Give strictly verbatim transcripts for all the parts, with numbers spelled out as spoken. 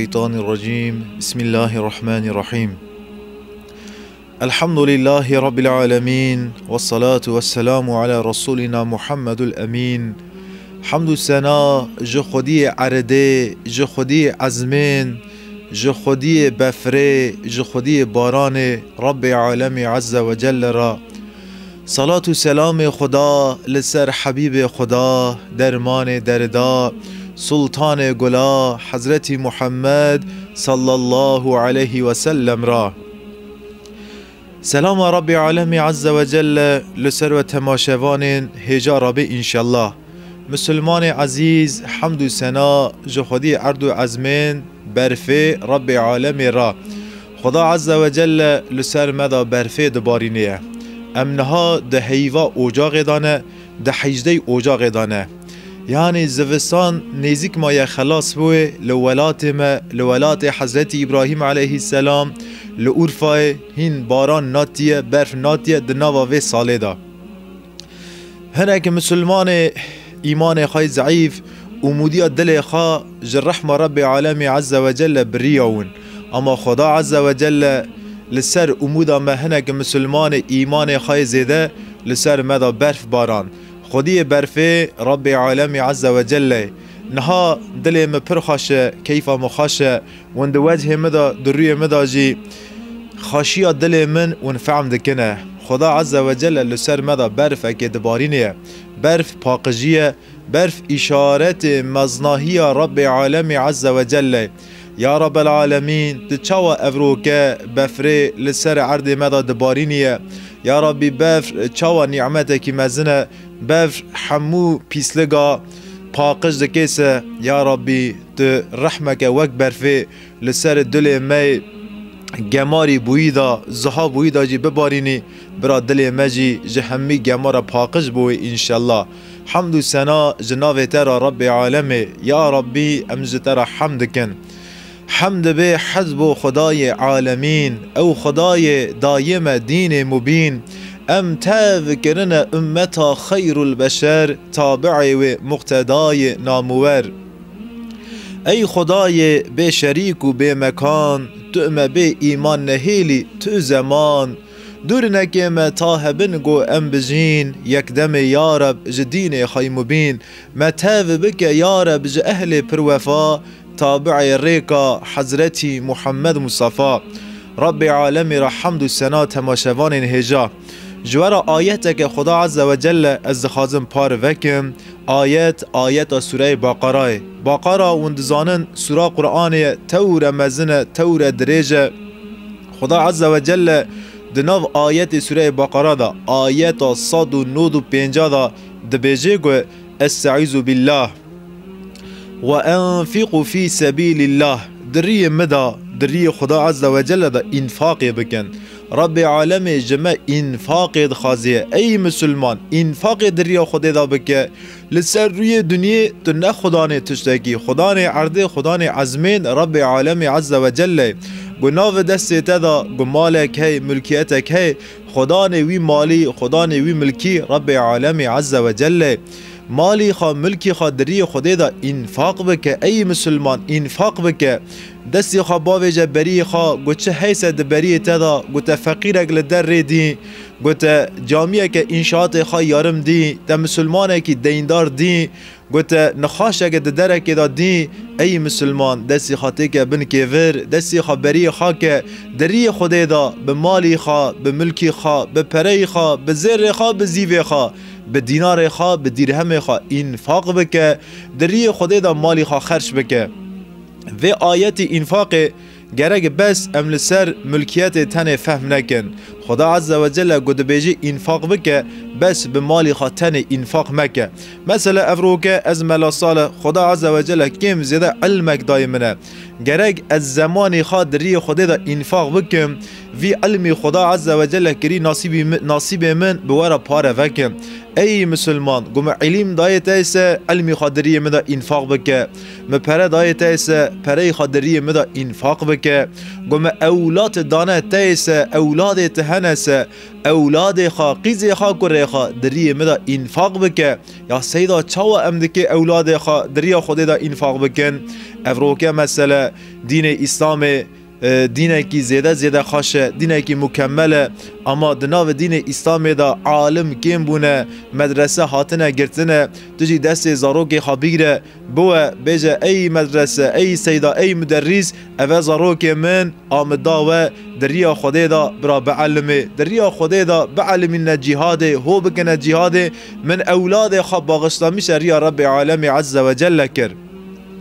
الشيطان الرجيم. بسم الله الرحمن الرحيم. الحمد لله رب العالمين، والصلاة والسلام على رسولنا محمد الأمين. Hemd û sena ji Xwediyê erdê, ji Xwediyê ezmên, ji Xwediyê befrê, ji Xwediyê baranê, Rabbê Alemê Azze ve Celle ra. Salat û selamê Xuda li ser Hebîbê Xuda, dermanê derda, Sultanê Gula, Hezretî Muhammed sallallahu aleyhi ve sellem ra. Selama Rabbê Alemê Azze ve Celle li ser we temaşevanên hêja Rabbê înşallah. Misilmanê ezîz, hemd û sena ji Xwedî erd û ezmên, berfê Rabbê Alemê ra. Xuda Azze ve Celle li ser me da berfê dibarînê ye. Em niha di heyva ocaxê de ne, di hejdeyî ocaxê de ne. Yanî zivistan nêzîk maye xelas bûye li welatê me, li welatê Hezretî Îbrahîm aleyhisselam, li Urfayê hîn baran natiye, berf natiye di nava vê salê de. Hinek misilmanê îmanê xwe yê zeîf, umûdiya dilê xwe ji rehma Rabbê Alemê Azze ve Celle biriya win. Ama Xuda Azze ve Celle li ser umûda me hinek misilmanê îmanê xwe yê zêde li ser me da berf baran. Xwediyê berfê Rabbê Alemê Azze ve Celle. Niha dilê min pir xweş e, keyfa min xweş e. Hûn di wechê min de, di rûyê min de jî xweşiya dilê min hûn fehm dikine. Xuda Azze ve Celle li ser me de berfekê dibarînê ye. Berf paqijî ye, berf îşaretê meznahiya Rabbê Alemê Azze ve Celle. Ya Rabbel Alemîn, tu çawa evroke befrê li ser erdê me de dibarînî ye? Ya Rabbî, befr çawa nîmetekî mezin e? Befr hemû pîsliga paqij dike se. Ya Rabbî, tu rehmeke wek berfê li ser dilê me yê gemarî bûyî de, ziha bûyî de jî bibarînî, bira dilê me jî ji hemî gemara paqij bûyî înşellah. Hemd û sena ji navê te re Rabbê Alemê. Ya Rabbî, em ji te re hemd dikin. Hemd bê hez bo Xwedayê alemîn, ew Xwedayê dayê me dînê mubîn. Em tev kirine ummeta xeyrul beşer, tabi'ê wê muqtedayê namûwer. Ey Xwedayê bê şerîk û bê mekan, tu me bê îman nehêlî tu zeman. Dûr neke me ta hebin ku em bijîn, yekdemê ya Reb ji dînê xey mubîn. Me tev bike ya Reb ji ehlê pir wefa, tabi'ê rêka Hezretî Muhammed Mustafa. Rabbê alemê re hemd û sena temaşevanên hêja. Ji we re ayeteke Xuda Azze ve Celle ez dixwazim par vekim. Ayet, ayeta Sûreyê Baqarayê. Baqara hûn dizanin sûra Qur'anê ye, tewre mezin e, tewre dirêj e. Xuda Azze ve Celle di nav ayetê Sûreyê Baqara de, ayeta sed û nod û pênca de dibêje ku, Estaizu billah. Ve enfîqu fî sebîlillah. Di riyê min de, di riyê Xuda Azze ve Celle de înfaqê bikin. Rabbê alemê ji me înfaqê dixwaziye. Ey misilman, înfaqê di riya Xwedê de bike. Li ser rûyê dinyê tu ne xudanê tiştekî. Xudanê erdê, xudanê ezmên, Rabbê alemê Azze ve Celle. Ku nav destê te de, ku malek hey, milkiyetek hey, xudanê wî malî, xudanê wî milkî, Rabbê alemê Azze ve Celle. Malî xwe, milkî xwe di riyê Xwedê de înfaq bike. Ey misilman, înfaq bike. Destê xwe bavêje beriyê xwe, ku çi heyse di beriyê te de, ku te feqîrek li der rê dî, ku te camiyeke înşaatê xwe yarim dî, te misilmanekî deyndar dî, ku te nixaşeke di derekê de dî, ey misilman, destê xwe têke bin kêvir, destê xwe beriyê xwe ke, di riyê Xwedê de, bi malî xwe, bi milkî xwe, bi pereyê xwe, bi zêrê xwe, bi zîvê xwe, bi dînarê xwe, bi dîrhemê xwe înfaq bike, di riyê Xwedê de malî xwe xerç bike. Vê ayetî înfaqê gerek bes em li ser milkiyetê tenê fehm nekin. Xuda Azze ve Celle ku dibêjî înfaq bike, bes bi malî xwe tenê înfaq meke. Mesela evroke ez Mela Salih, Xuda Azze ve Celle kêm zêde ilmek dayê min e. Gerek ez zemanî xwe di riyê Xwedê de înfaq bikim, vî ilmî Xuda Azze ve Celle kirî nasîbî mi-, nasîbê min bi we re pare vekim. Ey misilman, ku me îlîm dayê te ise, ilmî xwe di riyê min de înfaq bike. Me pere dayê te ise, pereyê xwe di riyê min de înfaq bike. Ku me ewlad dane te ise, ewladê te Enese, ewladê xwe, qîzê xwe, kurê xwe di riyê min de înfaq bike. Ya Seyda, çawa em dikê ewladê xwe di riya Xwedê de înfaq bikin? Ev roke mesele dînê Îslamê, e, dînekî zêde zêde xweş e, dînekî mukemmel e. Ama di navê dînê Îslamê de alim kêm bûne, medrese hatine girtine. Tu jî destê zarokê xwe bigre, biwe, bêje, ey medrese, ey seyda, ey muderrîs, eve zarokê min a min da we, di riya Xwedê de bira bielime, di riya Xwedê de bielimîne cîhadê, ho bikine cîhadê, min ewladê xwe baxiştamîşe riya Rebbê Alemê Azze ve Celle kir.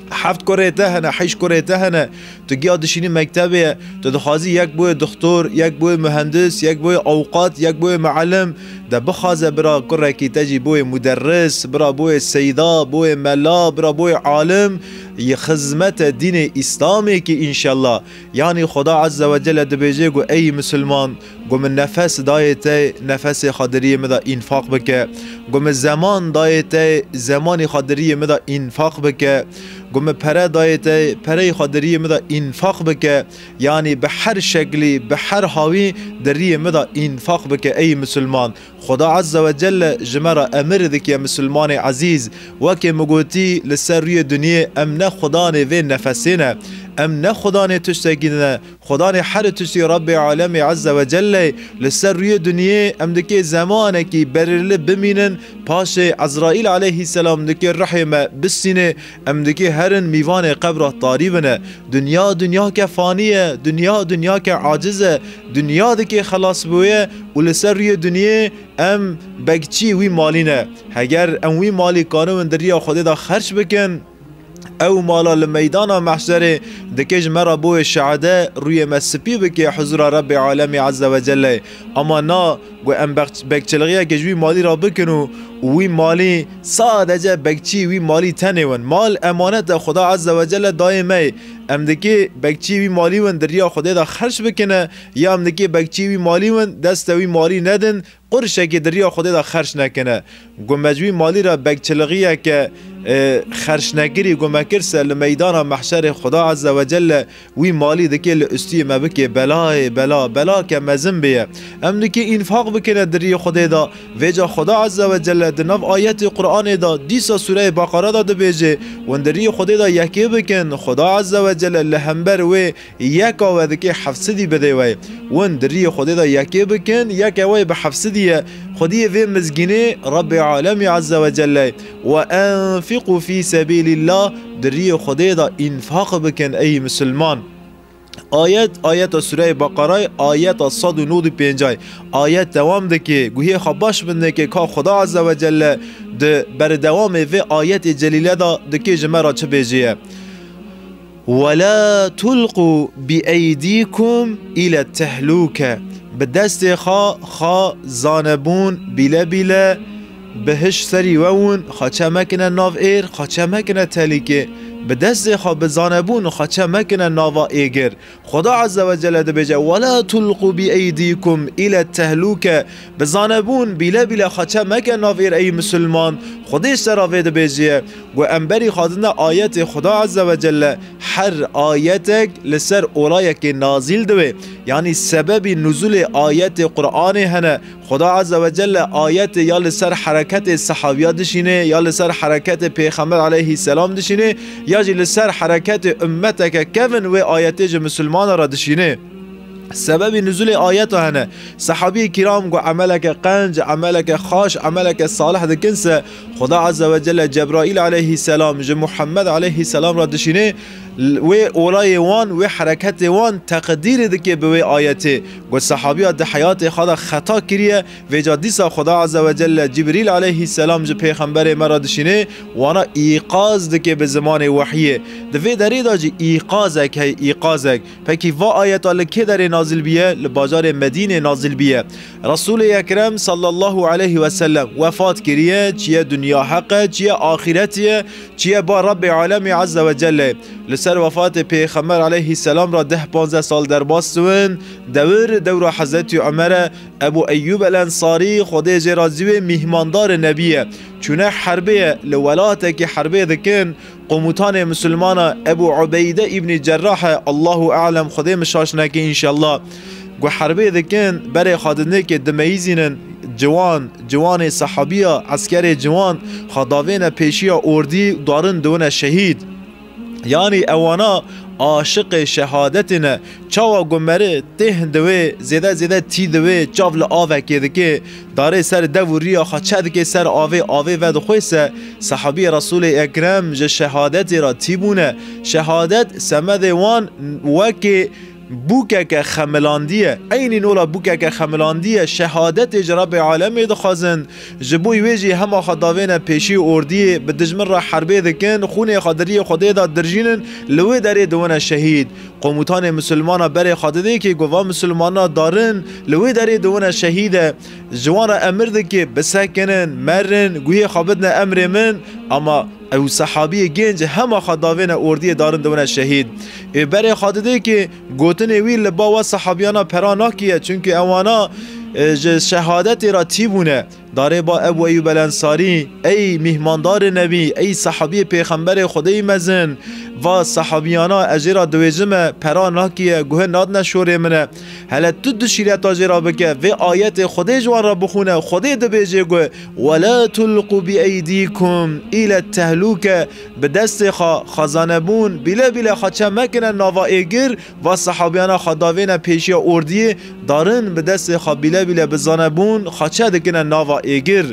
Heft kurê te hene, heşt kurê te hene, tu giya dişînî mektebê ye, tu dixwazî yek boyê doktor, yek boyê muhendis, yek boyê awqat, yek boyê muallim, de bixwaze bira kurekî te jî boyê muderris, bira boyê seyda, boyê mela, bira boyê alim, yi xizmete dînê Îslamê kî înşellah. Yanî Xuda Azze ve Celle dibêje ku ey misilman, ku min nefes dayê te, nefesê xwe di riyê min de înfaq bike. Ku min zeman dayê te, zemanî xwe di riyê min de înfaq bike. Ku min pere dayê te, pereyê xwe di riyê min de înfaq bike. Yanî bi her şeklî, bi her hawî di riyê min de înfaq bike ey misilman. Xuda Azze ve Celle ji me re emir dike, misilmanê ezîz, wekê min gotî, li ser rûyê dinyê em ne xudanê vê nefesê ne, em ne xudanê tiştekî din e, xudanê her tiştî Rebbê Alemê Azze ve Celle. Li ser rûyê dinyê em dikê zemanekî belirli bimînin, paşê Ezraîl aleyhisselam dikê ruhê me bistînê, em dikê herin mîvanê qebra tarî bine. Dinya dinyake fanî ye, dinya dinyake aciz e, dinya dikê xelas bûye û li ser rûyê dinyê em bekçî wî malî ne. Heger em wî malî kanibin di riya Xwedê de xerç bikin, ew mala li meydana mehşerê dikê ji me re boyê şehade, rûyê me spî bike huzura Rebbê Alemê Azze ve Celle. Ama na, ku em bekç-, bekçilixiyeke ji wî malî re bikin û, û wî malî sadece bekçî wî malî tenê win. Mal emanet e, Xuda Azze ve Celle dayê me. Em dikê bekçî wî malî win di riya Xwedê de xerç bikine, ya em dikê bekçî wî malî win deste wî malî nedin, qurşekê di riya Xwedê de xerç nekine. Ku me ji wî malî re bekçilixiyeke, e, xerçnekirî ku me kirse li meydana mehşerê Xuda Azze ve Celle wî malî dikê li ustiyê me bikê belayê bela, belake mezin bêye. Em dikê înfaq bikine di riyê Xwedê de. Vêca Xuda Azze ve Celle di nav ayetê Qur'anê de dîsa Sûreyê Beqara de dibêje, win di riyê Xwedê de yekê bikin, Xuda Azze ve Celle li hember wê yeka we dikê hefsidî bidê we. Win di riyê Xwedê de yekê bikin, yeke we bi hefsidî ye. Xwediyê vê mizgînê Rebbê Alemî Azze ve Celle. "Ve enfiqu fî sebîlillah", di riyê Xwedê de înfaq bikin ey misilman. Ayet, ayeta Sûreyê Beqerayê, ayeta sed û nod û pêncayê. Ayet dewam dike, guhiyê xwe baş bindike ka Xuda Azze ve Celle di berdewamê vê ayetê celîle de dikê ji me re çi bêjê ye. "Ve la tulqu bi eydikum ile tehlûke." Bi destê xwe, xwe zanebûn bîle bîle bi hiş serî we win, xwe çe mekine nav êr, xwe çe mekine telîkê. Bi destê xwe bi zanebûn xwe çe mekine nava êgir. Xuda Azze ve Celle dibêje, "Ve la tulqu bi eydikum ile tehlûke." Bi zanebûn bîle bîle xwe çe meke nav êr ey misilman. Xwedê ji te re vê dibêjiye. Ku em berî xwe dine ayetê Xuda Azze ve Celle, her ayetek li ser olayekê nazîl dibe. Yanî sebebî nuzulê ayetê Qur'anê hene. Xuda Azze ve Celle ayetê ya li ser hereketê sehabiya dişîne, ya li ser hereketê Pêxember aleyhisselam dişîne, ya jî li ser hereketê ummeteke kevin wê ayetê ji misilmana re dişîne. Sebebî nuzulê ayeta hene. Sehabî kiram ku emeleke qenc, emeleke xaş, emeleke salih dikin se, Xuda Azze ve Celle Cebraîl aleyhisselam ji Muhammed aleyhisselam re dişîne, wê olayê wan, wê hereketê wan teqdîrê dike bi wê ayetê. Ku sehabiya di heyatê xwe de xeta kiriye, vêca dîsa Xuda Azze ve Celle Cibrîl aleyhisselam ji Pêxemberê me re dişîne, wana îqaz dike bi zimanê wehyê. Di vê derê de jî îqazek heye, îqazek. Pekî va ayeta li kê derê nazil biye? Li bajarê Medînê nazil biye. Resûlê Ekrem sallallahu aleyhi ve sellem wefat kiriye, çiye dinya heq e, çiye axîret ye, çiye ba Rebbê Alemê Azze ve Celle. Li ser wefatê Pêxember aleyhisselam re deh panzdeh sal derbas dibin, dewir dewra Hezretî Umer e, Ebu Eyyûb el Ensarî, Xwedê jê razî wê, mîhmandarê Nebî ye. Çûne herbê ye, li welatekî herbê dikin, Qomutanê misilmana Ebu Ubeyde îbnî Cerrah e, Allahu alem, Xwedê min şaş neke înşellah. Ku herbê dikin, berê xwe dinêkê dimeyîzînin, ciwan, ciwanê sehabiya, eskerê ciwan, xwe davêne pêşiya ordî, darin diwine şehîd. Yanî ewana aşiqê şehadetê ne. Çawa ku meri têh diwê, zêde zêde tî diwê, çav li avekê dike, darê ser dev û riya xwe çe dike ser avê, avê vedixwê se, sehabiyê Resûlê Ekrem ji şehadetê re tî bûne. Şehadet semedê wan wekê bûkeke xemilandiye. Eynî nola bûkeke xemilandiye. Şehadetê ji Rebbê alemê dixwazin. Ji bo wê jî hema xwe davêne pêşî ordiyê, bi dijmin re herbê dikin, xûnê xwe di riyê Xwedê de dirjînin, li wê derê diwine şehîd. Qomutanê misilmana berê xwe didê kê ku va misilmana darin, li wê derê diwine şehîd e. Ji wan re emir dike, bisekinin, merin, guhê xwe bidine emrê min, ama ew sehabiyê gênc hema xwe davêne ordiyê darin diwine şehîd. Ê berê xwe didê kê gotinê wî li ba we sehabiyana pera nakiye, çimkî ewana, e, ji şehadetê re tî bûne. Darê ba Ebu Eyyûb el Ensarî, ey mîhmandarê Nebî, ey sehabiyê Pêxemberê Xwedê yî mezin, va sehabiyana ez jê re diwêjime, pera nakiye, guhe nadine şorê min e. Hele tu du şîreta jê re bike, vê ayetê Xwedê ji wan re bixwîne, Xwedê dibêjê ku, "Wela tulqu bi eydîkum île tehlûke", bi destê xwe, xwe zanebûn, bîle bîle xwe çe mekine nava êgir, va sehabiyana xwe davêne pêşiya ordiyê, darin bi destê xwe bîle bîle bi zanebûn xwe çe dikine nava êgir.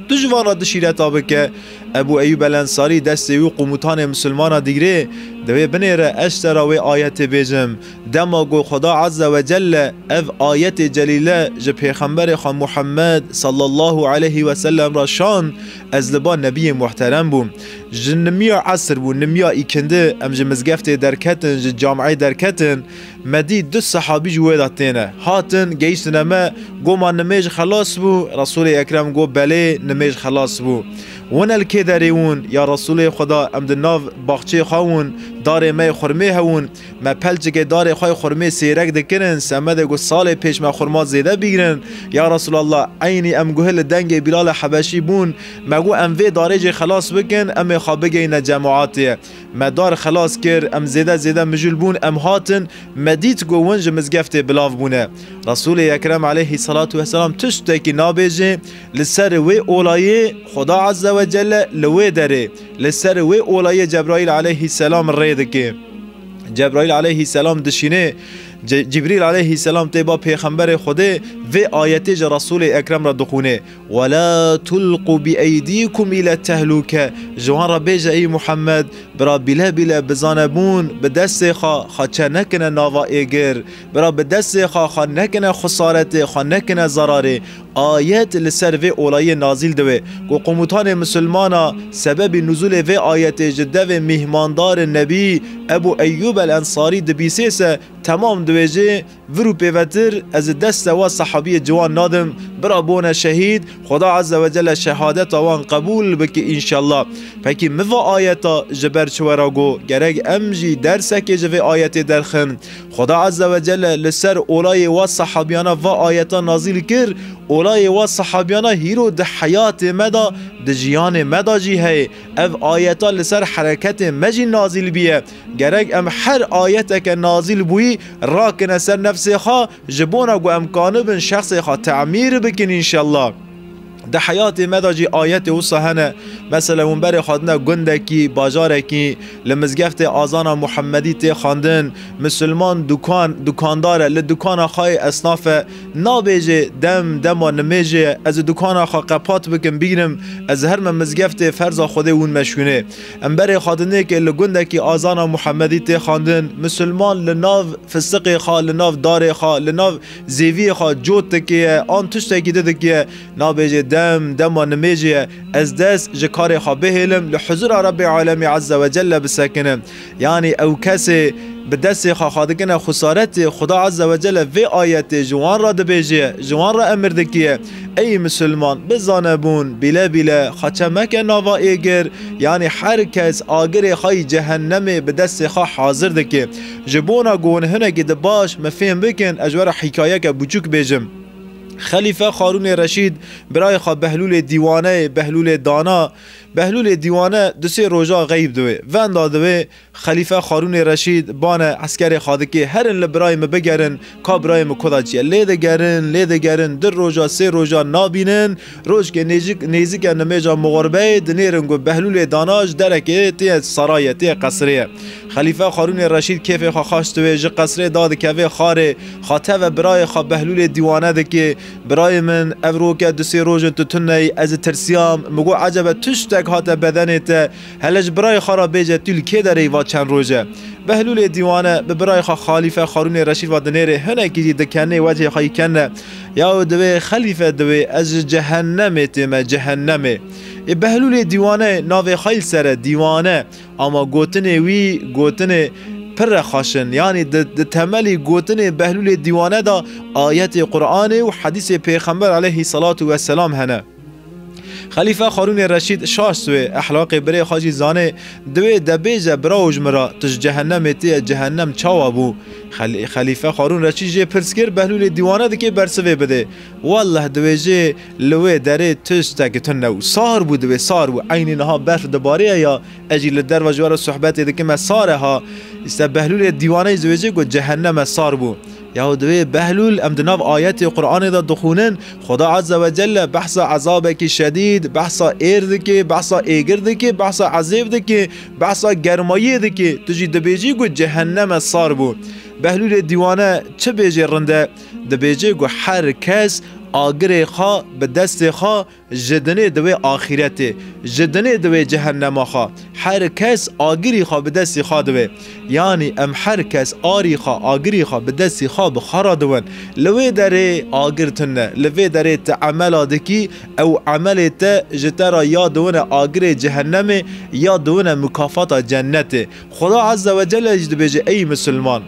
Tu ji van re du şîreta bike, Ebu Eyyûb el Ensarî destê wî qomutanê misilmana digirê, divê binêre ez ji te re wê ayetê bêjim. Dema ku Xuda Azze ve Celle ev ayetê celîle ji Pêxemberê xwe Muhammed sallallahu aleyhi ve sellem re şand, ez li ba Nebiyê muhterem bûm. Ji nimiya esr bû, nimiya îkindi, em ji mizgeftê derketin, ji camê derketin, me dî du sehabî ji wê de têne. Hatin, gehîştine me, got, "Ma nimêj xelas bû?" Resûlê Ekrem got, "Belê, nimêj xelas bû." "Win el kê derê wûn, ya Resûlê Xuda?" "Em di nav baxçeyê xwe wûn, darê me yê xurmê hewûn. Me pelçikê darê xwe yê xurmê sêrek dikirin, semedê ku salê pêş me xurma zêde bîgirin. Ya Resûlallah, eynî em guhê li dengê Bîlalê Hebeşî bûn. Me got, 'Em vê darê jê xelas bikin, em ê xwe bigeyne cemaatê.' Me dar xelas kir, em zêde zêde mijûl bûn, em hatin, me dît ku win ji mizgeftê bilav bûne." Resûlê Ekrem aleyhissalatu vesselam tiştekî nabêje, li ser wê olayê Xuda Azze ve Celle li wê derê, li ser wê olayê Cebraîl aleyhisselam rê dike. Cebraîl aleyhisselam dişîne, Ce-, Cibrîl aleyhisselam tê ba Pêxemberê Xwedê, vê ayetê ji Resûlê Ekrem re dixwîne. "Wela tulqu bi eydîkum île tehlûke." Ji wan re bêje, ey Muhammed, bira bîle bîle bi zanebûn, bi destê xwe, xwe çe nekine nava êgir. Bira bi destê xwe, xwe nekine xusaretê, xwe nekine zararê. Ayet li ser vê olayê nazîl dibe. Ku qomutanê misilmana sebebî nuzulê vê ayetê ji devê mîhmandarê Nebî Ebu Eyyûb el Ensarî dibîsê se, temam dibêje, Vir û pêvetir ez ê destê wa sehabiyê ciwan nadim, bira bone şehîd, Xuda Azze ve Celle şehadeta wan qebûl bike înşallah. Pekî mi va ayeta ji ber çi we ra got? Gerek em jî dersekê ji vê ayetê derxin. Xuda Azze ve Celle li ser olayê wa sehabiyana va ayeta nazîl kir, olayê wa sehabiyana hîro di heyatê me de, di jiyanê me de jî heye. Ev ayeta li ser hereketê me jî nazîl bûye. Gerek em her ayeteke nazîl bûyî rakine ser nefsê xwe, ji bona ku em kanibin şexsê xwe temîr bikin înşallah. Di heyatê me de jî ayetê wisa hene. Mesela hûn berê xwe dine gundekî, bajarekî, li mizgeftê azana Muhemmedî tê xwendin, misilman dukan, dukandar e, li dukana xwe yê esnaf e, nabêje, "Dem, dema nimêjê ye, ez ê dukana xwe qepat bikim, bîgrim, ez herme mizgeftê ferza Xwedê wûn meşûnê." Em berê xwe dinê ke li gundekî azana Muhemmedî tê xwendin, misilman li nav fisiqê xwe, li nav darê xwe, li nav zêviyê xwe cot dike ye, an tiştekî di dike ye, nabêje, "Dem, dema nimêjê ye, ez dest ji karê xwe bihêlim, li huzura Rebbê Alemî Azze ve Celle bisekinim." Yanî ew kesê bi destê xwe xwe dikine xusaretê, Xuda Azze ve Celle vê ayetê ji wan re dibêje, ji wan re emir dikiye, "Ey misilman, bi zanebûn, bîle bîle, xwe çe meke nava êgir." Yanî her kes agirê xwe yî cehennemê bi destê xwe hazir dike. Ji bona ku hûn hinekî di baş me fêm bikin, ez ji we re hîkayeke biçûk bêjim. Xelîfe Xarûnê Reşîd, birayê xwe Behlûlê Dîwaneyê, Behlûlê Dana, Behlûlê dîwane du sê roja xeyb diwê. Venda diwê Xelîfe Xarûnê Reşîd bane eskerê xwe dikê, herin li birayê min bigerin, ka birayê min koda çi ye. Lê digerin, lê digerin, du roja, sê roja nabînin. Rojkê nêzik, nêzik e nimêja mixorbeyê, dinêrin ku Behlûlê dana ji derekê tê sarayê, tê qesrê ye. Xelîfe Xarûnê Reşîd kêfê xwe xaş diwê, ji qesrê dadikevê xarê, xwe teve birayê xwe Behlûlê dîwane dikê. Birayê min, ev roke du sê roj in tu tune yî, ez ditirsiyam. Min got, ecebe tiştek hate bedenê te, hele ji birayê xwe re bêje, tu li kê derê yî va çend roj e? Behlûlê dîwane bi birayê xwe Xalîfe Xarûnê Reşîd ve dinêrê, hinekî jî dikenê, wecihê xwe yî kene. Yaw divê Xelîfe, divê ez ji cehennemê tême, cehennemê. Ê Behlûlê dîwane navê xwe yî li ser e, dîwane. Ama gotinê wî, gotinê pir re xweş in. Yanî di, di temelî gotinê Behlûlê dîwane de ayetê Qur'anê û hedîsê Pêxember aleyhî selatu weselam hene. Xelîfe Xarûnê Reşîd şaş wê, ehlaqê birê xwe jî zanê, divê de bêje, birawo ji min re, tu ji cehennemê tê ye, cehennem çawa bû? Xel-, Xelîfe Xarûn Reşîd jê pirs kir, Behlûlê dîwane dikê bersivê bidê. Welleh, divê jê li wê derê tiştek tune û sar bû, divê sar bû. Eynî niha berf dibarê ya, ez jî li derve ji we re sohbetê dikim, e sar e ha. Îşte Behlûlê dîwaneyî divê jê ku cehennem e sar bû. Yahu divê Behlûl, em di nav ayetê Qur'anê de dixwînin, Xuda Azze ve Celle behsa ezabekî şedîd, behsa êr dike, behsa êgir dike, behsa ezêb dike, behsa germayiyê dike. Tu jî dibêjî ku cehennem e sar bû. Behlûlê dîwane çi bêjê rind e? Dibêje ku her kes agirê xwe bi destê xwe ji dinê diwê axîretê, ji dinê diwê cehennema xwe. Her kes agirî xwe bi destê xwe diwê. Yanî em her kes arî xwe, agirî xwe bi destê xwe bi xwe re diwin. Li wê derê agir tune, li vê derê tu emela dikî, ew emelê te ji te re ya diwine agirê cehennemê, ya diwine mukafata cennetê. Xuda Azze ve Celle jî dibêje, ey misilman,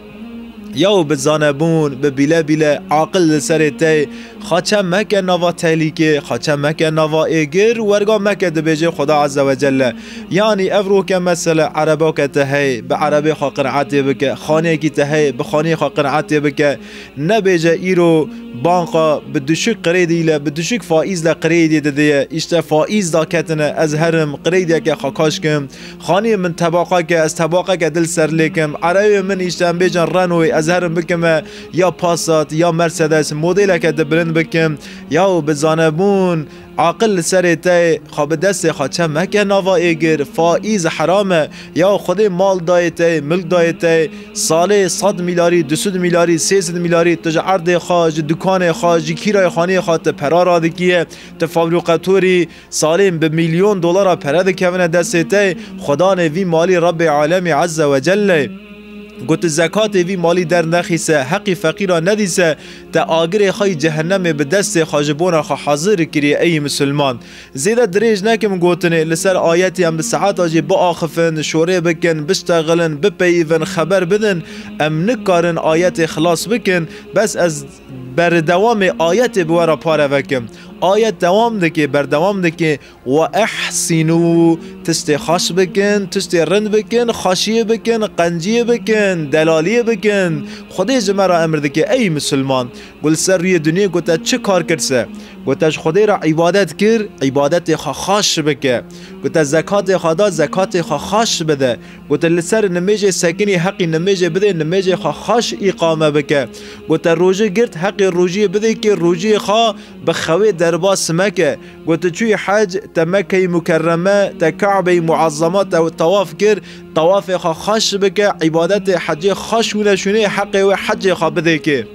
yaw bi zanebûn, bi bîle bîle, aqil li serê te, xaçe meke nava tehlîkê, xaçe meke nava êgir, werga meke, dibêje Xuda Azze ve Celle. Yanî ev roke mesele erebake te hey, bi erebê xwe qinetê bike, xaneyekî te hey, bi xaneyê xwe qinetê bike, nebêje îro banka bi düşük kredi ile, bi düşük faizle kredi didiye, işte faiz daketine, ez herim krediyeke xwe kaş kim, Xaniyê min tebaqeke, ez tebaqeke dil ser lê kim. Erewê min îşte em bêjin Renault'ê, ez herim bikime ya Passat, ya Mercedes, modeleke di bilind bikim. Yaw bi zanebûn, aqil li serê te, xwe bi destê xwe çe meke nava êgir, faiz heram e. Yaw Xwedê mal dayê te, milk dayê te, salê sed milyarî, du sed milyarî, sê sed milyarî tu ji erdê xwe, ji dukanê xwe, ji kîrayê xaniyê xwe tu pera radikiye, tu fabrîkatorî, Salên bi milyon dolara pere dikevine destê te, xwedanê vî malî Rebbê Alemî Azze ve Celle. Got, tu zekatê vî malî dernexîse, heqî feqîra nedîse, te agirê xwe yî cehennemê bi destê xwe ji bona xwe hazir kiriye, ey misilman. Zêde dirêj nekim gotinê, li ser ayetê em bi saeta jî biaxifin, şorê bikin, biştexilin, bipeyivin, xeber bidin, em nikarin ayetê xilas bikin, bes ez berdewamê ayetê bi we re pare vekim. Ayet dewam dike, berdewam dike, "Ve ehsînû", tiştê xweş bikin, tiştê rind bikin, xweşiyê bikin, qenciyê bikin, delaliyê bikin. Xwedê ji me re emir dike, ey misilman, ku li ser rûyê dinyê ku te çi kar kir se, ku te ji Xwedê re îbadet kir, îbadetê xwe xweş bike, ku te zekatê xwe da, zekatê xwe xweş bide, ku te li ser nimêjê sekinî, heqî nimêjê bidê, nimêjê xwe xweş îqame bike, ku te rojî girt, heqê rojiyê bidê kê, rojiyê xwe bi xewê derbas meke. Got, tu çûyî hec, te Mekkeyî Mukerreme, te Kabeyî Muazzama, te tawaf kir, tawafê xwe xweş bike, îbadetê hecê xweş wîne şûnê, heqê wê hecê xwe bidê kê.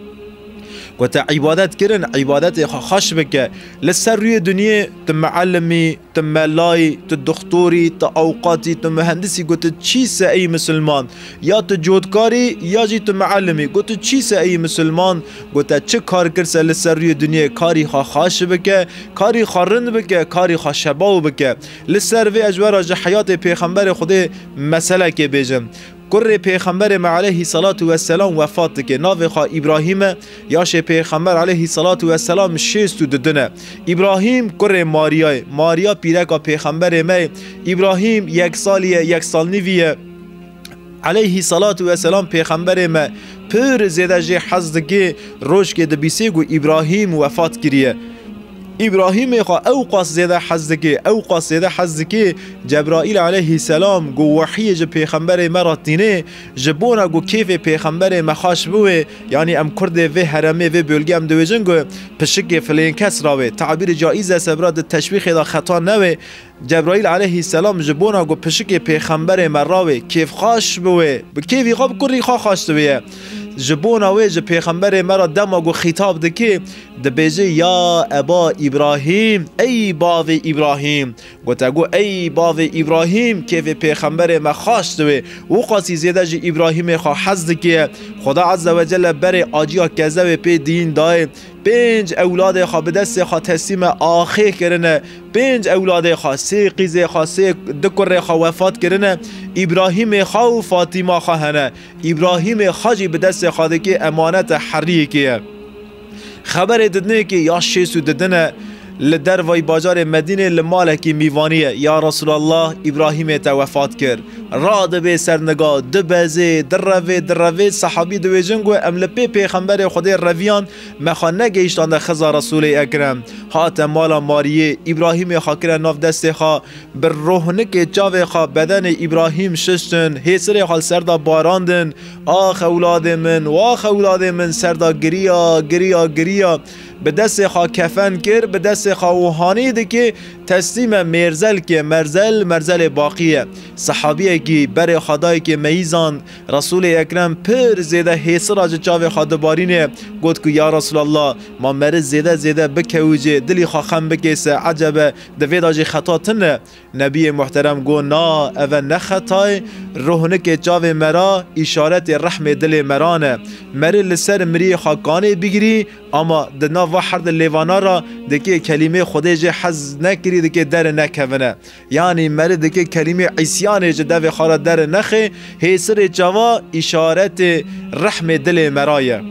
Got, te îbadet kirin, îbadetê xwe xweş bike. Li ser rûyê dinyê tu meellimî, tu melayî, tu doxtorî, tu awqatî, tu muhendisî, got, tu çî se ey misilman? Ya tu cotkarî, ya jî tu meellimî. Got, tu çî se ey misilman? Got, te çi kar kir se li ser rûyê dinyê karî xwe xweş bike, karî xwe rind bike, karî xwe şebaw bike. Li ser vê ez ji we re ji heyatê Pêxemberê Xwedê meselekê bêjim. Kurê Pêxemberê me aleyhî selatu weselam wefat dike. Navê xwe Îbrahîm e, yaşê Pêxember aleyhî selatu weselam şêst û du din e. Îbrahîm kurê Mariyayê. Mariya pîreka Pêxemberê me ye. Îbrahîm yek salî ye, yek sal nîvî ye. Aleyhî salatu weselam Pêxemberê me pir zêde jê hez dike, rojkê dibîsê ku Îbrahîm wefat kiriye. Îbrahîmê xwe ew qas zêde hez dike, ew qas zêde hez dike, Cebraîl aleyhîselam ku wehiyê ji pêxemberê me re tîne, ji bona ku kêfê pêxemberê me xaş biwê, yanî em kurdê vê heremê, vê bölgê em dibêjin ku pişikê filên kes rawê. Tabîrê caiz e, sebra di teşwîxê de xeta newê. Cebraîl aleyhîselam ji bona ku pişikê pêxemberê me rawê, kêfxaş biwê, bi kêfî xwe, bi kurî xwe xaş diwê ye. Ji bona wê ji pêxemberê me re dema ku xîtab dike, dibêje, "Ya Eba Îbrahîm, ey bavê Îbrahîm." Gote ku, "Ey bavê Îbrahîm, kêfê pêxemberê me xaş diwê." Û qasî zêde ji Îbrahîmê xwe hez dike. Xuda Azze ve Celle berê aciya kezewê pê diyîn dayê. Pênc ewladê xwe bi destê xwe teslîme axê kirine. Pênc ewladê xwe, sê qîzê xwe, sê, du kurê xwe wefat kirine. Îbrahîmê xwe û Fatîma xwe hene. Îbrahîmê xwe jî bi destê xwe dike, emanete heriyekê ye. Xeberê didinê ki ya şêst û didine li dervayî bajarê Medînê li malekî mîvanî ye. Ya Resulallah, Îbrahîmê te wefat kir. Radibê ser niga, dibezê, direvê, direvê. Sehabî dibêjin ku em li pê pêxemberê Xwedê reviyan, me xwe negehiştande xiza Resûlê Ekrem. Hate mala Mariyê, Îbrahîmê xwe kire nav destê xwe, bi rohnikê çavê xwe bedenê Îbrahîm şiştin, hêsirê xwe li ser de barandin. Ax ewladê min, wax ewladê min, ser de giriya, giriya, giriya. Bi destê xwe kefen kir, bi destê xwe û hanî dike, teslîme mêrzelkê, merzel, merzelê baqî ye. Sehabiyekî berê xwe dayikê meyîzan, Resûlê Ekrem pir zêde hêsira ji çavê xwe dibarîne, got ku, "Ya Resulallah, ma meriv zêde zêde bikewicê, dilî xwe xem bikê se, ecebe, di vê de jî xeta tune?" Nebiyê muhterem got, "Na, eve ne xetayê, rohnikê çavê me ra, îşaretê rehmê dilê me ra ne. Meriv li ser miriyê xwe kanê bigirî, ama di nav va her di lêvana ra dikê kelîmê Xwedê jê hez nekirî, dikê deri nekevine." Yanî meriv dikê kelîmê îsyanê ji devê xwe re deri nexê, hêsirê çava îşaretê rehmê dilê me ra ye.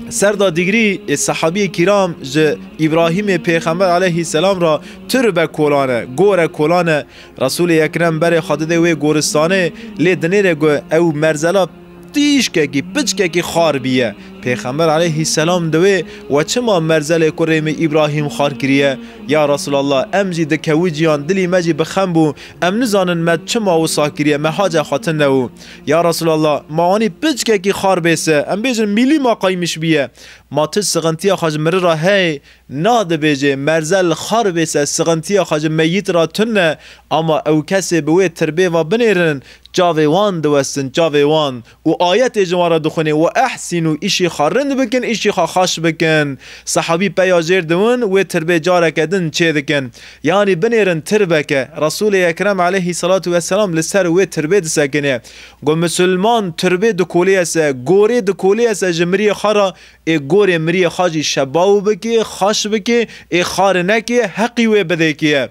Ser da dîgrî ê sehabiyê kîram ji Îbrahîmê pêxember aleyhîselam re turbe kolane, gore kolane. Resûlê Ekrem berê xwe dide wê goristanê, lê dinêre ku ew merzela tîşkekî, piçkekî xar bîye. Pêxember aleyhîselam diwê, "We çima merzelê kurê min Îbrahîm xar kiriye? Ya Resulallah, em jî dikewiciyan, dilî me jî bi xem bû, em nizanin me çima wisa kiriye, me hace xwe tune û." "Ya Resulallah, ma wanî piçkekî xar bê se, em bêjin mîlîma qaymiş bîye. Ma tu sixintiya xwe ji miri re heye?" Na, dibêje, merzel xar bê se, sixintiya xwe ji meyît re tune, ama ew kesê bi wê tirbê ve binêrin, çavê wan diwestin, çavê wan. Û ayetê ji wan re dixwîne, "We ehsînû, îşî xwe rind bikin, îşî xwe xweş bikin." Sehabî peya jêr diwin, wê tirbê careke din çê dikin. Yanî binêrin tirbeke. Resûlê Ekrem aleyhî selatu weselam li ser wê tirbê disekine. Got, "Misilman tirbê dikolêye se, gorê dikolêye se ji miriyê xwe re, ê gorê miriyê xwe jî şebaw bikê, xweş bikê, ê xar neke, heqî wê bidêkê."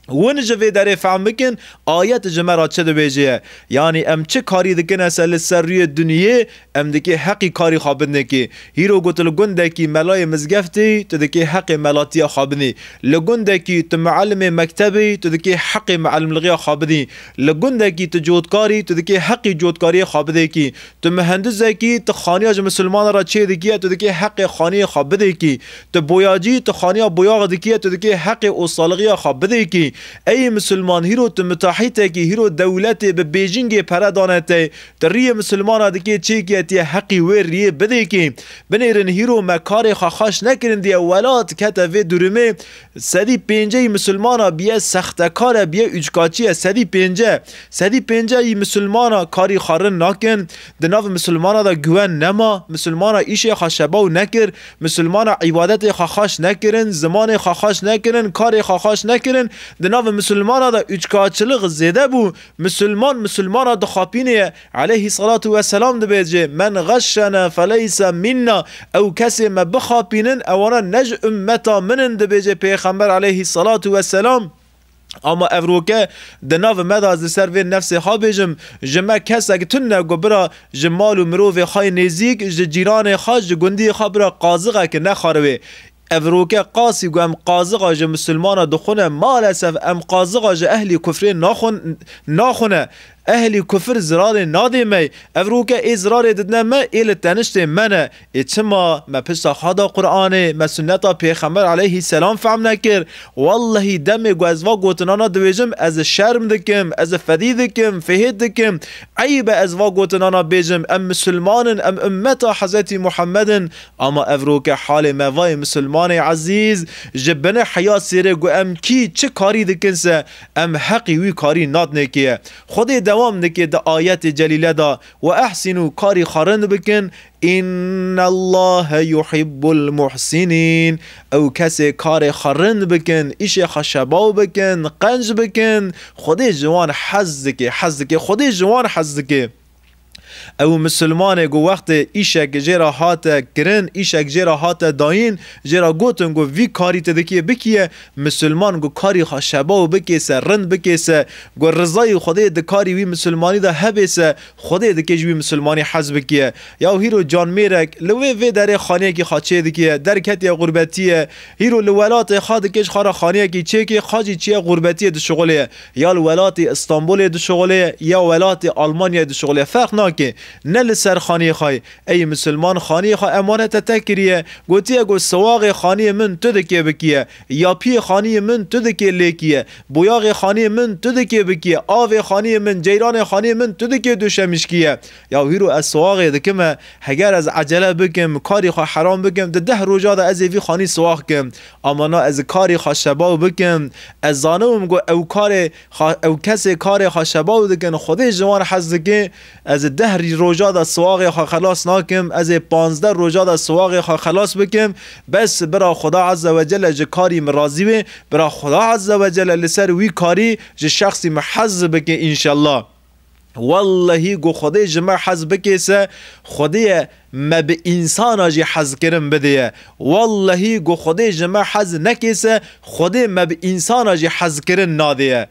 Win ji vê derê fehm bikin, ayet ji me re çi dibêje ye? Yanî em çi karî dikine se li ser rûyê dinyê, em dikê heqî karî xwe bidnekê. Hîro got li gundekî melayê mizgeftê, tu dikê heqê melatiya xwe bidî. Li gundekî tu muellimê mektebê, tu dikê heqê muellimlixiya xwe bidî. Li gundekî tu cotkarî, tu dikê heqî cotkariyê xwe bidêkî. Tu mihendizekî, tu xaniya ji misilmana re çê dikiye, tu dikê heqê xaniyê xwe bidêkî. Tu boyacî, tu xaniya boyax dikiye, tu dikê heqê ostalixiya xwe bidêkî. Ey misilman, hîro tu mitahîtekî, hîro dewletê bi bêjingê pere dane te, tu riyê misilmana dikê çêkiye, tu yê heqî wê riyê bidêkî. Binêrin hîro me karê xwe xweş nekirin diye, welat kete vê durumê. Sedî pêncehî misilmana biye sextekar e, biye üçkaçî ye. Sedî pênceh, sedî pêncehî misilmana karî xwe rind nakin. Di nav misilmana de guven nema. Misilmana îşê xwe şebaw nekir. Misilmana îbadetê xwe xweş nekirin. Zimanê xwe xweş nekirin. Karê xwe xweş nekirin. Di nav misilmana de üçkaçilik zêde bû. Misilman misilmana dixapînê ye. Aleyhî selatu weselam dibêje, "Men xeşşena feleyse minna." Ew kesê me bixapînin, ewana ne ji ummeta min in, dibêje Pêxember aleyhî selatu weselam. Ama evroke di nav me de, ez li ser vê nefsê xwe bêjim, ji me kesek tune ku bira ji mal û mirovê xwe yê nêzîk, ji cîranê xwe, ji gundiyê xwe bira qazixek nexwaribe. Evroke qasî ku em qazixa ji misilmana dixwine, malesef em qazixa ji ehlî kufrê naxwin-, naxwine. Ehlî kufir zirarê nadê me. Ev roke ê zirarê didine me, ê li teniştê me ne. Ê çima me pişta xwe da Qur'anê, me sunneta Pêxember aleyhisselam fehm nekir? Wallahî demê ku ez va gotinana dibêjim, ez şerm dikim, ez fedî dikim, fihêt dikim. Eyb e ez va gotinana bêjim, em misilman in, em ummeta Hezretî Muhammed in. Ama ev roke halê me vayê misilmanê ezîz, ji binê heya sêrê ku em kî çi karî dikin se, em heqî wî karî nadinê kê ye. Xwedê dewam dike di ayetê celîle de, "Ve ehsînû, karî xwe rind bikin, innallahe yuhibbul muhsinîn." Ew kesê karê xwe rind bikin, îşê xwe şebaw bikin, qenc bikin, Xwedê ji wan hez dike, hez dike, Xwedê ji wan hez dike. Ew misilmanê ku wextê îşek jê re hate kirin, îşek jê re hate dayîn, jê re gotin ku vî karî tu dikê bikiye, misilman ku karî xwe şebaw bikê se, rind bikê se, ku rizayî Xwedê di karî wî misilmanî de hebê se, Xwedê dikê ji wî misilmanî hez bikiye. Ya hîro canmêrek li wê vê derê xaniyekî xwe çê dikiye, derketiye xurbetî ye, hîro li welatê xwe dikê ji xwe re xaniyekî çêkê, xwe jî çiye xurbetiyê dişixulê ye. Ya li welatê Îstanbulê dişixulê ye, ya welatê Almanyayê dişixulê ye. Ferq nake. Ne li ser xaniyê xwe ye. Ey misilman, xaniyê xwe emanete te kiriye. Gotiye ku siwaxê xaniyê min tu dikê bikiye. Yapiyê xaniyê min tu dikê lêkiye. Boyaxê xaniyê min tu dikê bikiye. Avê xaniyê min, ceyranê xaniyê min tu dikê duşemîşkiye. Ya hîro ez siwaxê dikime, heger ez ecele bikim, karî xwe heram bikim, di deh roja de ez ê vî xanî siwax kim. Ama na ez karî xwe şebaw bikim. Ez zanibim ku ew karê xwe, ew kesê karê xwe şebaw dikin, Xwedê ji wan hez dike. Ez deh rî-, roja de siwaxê xwe xelas nakim, ez ê panzdeh roja de siwaxê xwe xelas bikim. Bes bira Xuda Azze ve Celle ji karî min razî bê, bira Xuda Azze ve Celle li ser wî karî ji şexsî min hez bike înşellah. Wallahî ku Xwedê ji me hez bikê se, Xwedê ye me bi însana jî hezkirin bidê ye. Wallahî ku Xwedê ji me hez nekê se, Xwedê me bi însana jî hezkirin nadê ye.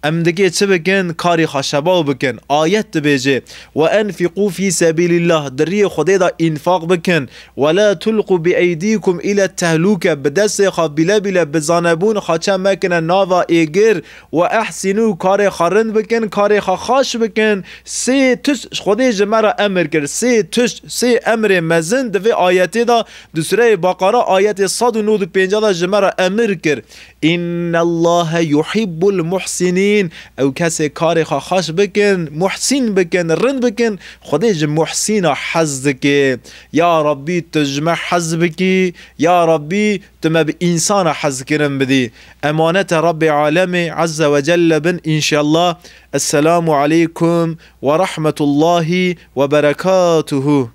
Em dikê çi bikin? Karî xwe şebaw bikin. Ayet dibêje, "Ve enfîqû fî sebîlîllah", di riyê Xwedê de înfaq bikin. "Ve la tulqû bi eydîkum île tehlûke", bi destê xwe bîle bîle bi zanebûn xwe çe mekine nava êgir. "Ve ehsînû", karê xwe rind bikin, karê xwe xaş bikin. Sê tişt Xwedê ji me re emir kir. Sê tişt, sê emrê mezin di vê ayetê de, di sureyê Beqara ayetê sed û nod û pêncî de ji me re emir kir. "Innallahe yuhibbul muhsinîn." Ew kesê karê xwe xweş bikin, muhsîn bikin, rind bikin, Xwedê ji muhsîna hez dike. Ya Rabbî, tu ji me hez bikî, ya Rabbî, tu me bi însana hezkirin bidî. Emanete Rabbê Alemê Azze ve Celle bin înşellah. Esselamu aleykum ve rahmetullahi ve berekatuhu.